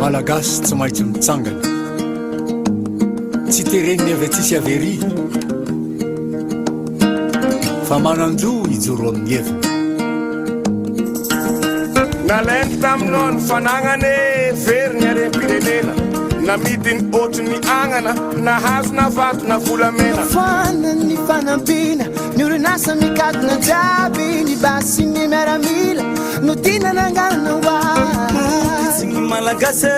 Malagasy tsy maintsy mitsangana. Tsy teren'ny avy atsy sy avy ery fa manan-jo hijoro amin'ny heviny. Nalainy taminao ny fanagnana e, very ny harem-pirenena, namidiny ohatry ny agnana, nahazo na vato na volamena. Foana ny fanampiana, ny orinasa mikatona jiaby, ny basy sy ny miaramila no tiana nanganana ho ahy. Tsy ny Malagasy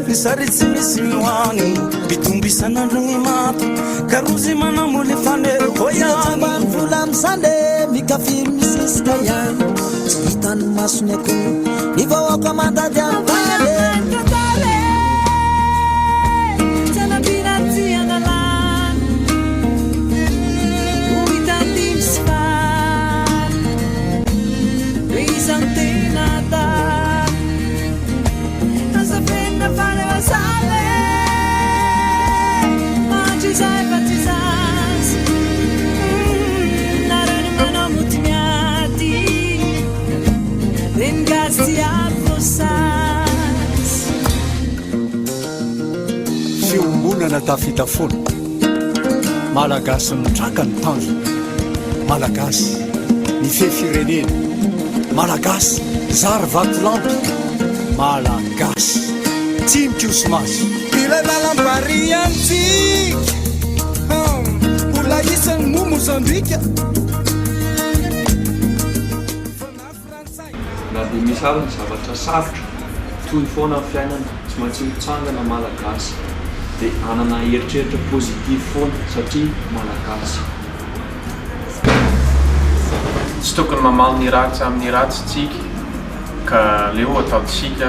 e, sary tsy misy hoany, mitombo isan'andro ny maty, ka rozy manamoly faneho ihany. Ny vola amin'izany e, mikafiry misisika ihany, tsy hitan'ny masony akory, ny vahoaka mandady amin'ny tany e. Fiombonana tafita foana. Malagasy mitraka ny tanjona. Malagasy mifehy firenena. Malagasy zary vatolampy. Malagasy tsy mikosimasy. Ilay lalam-bariantsika mbola isan'ny moa Mozambika. Na dia misy ary ny zavatra sarotra, toy foana ny fiainana, tsy maintsy mitsangana Malagasy dia hanana eritreritra positif foana satria Malagasy. Tsy tokony mamaly ny ratsy amin'ny ratsy tsika ka aleo ataontsika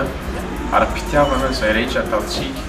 ara-pitiavana izay rehetra ataontsika.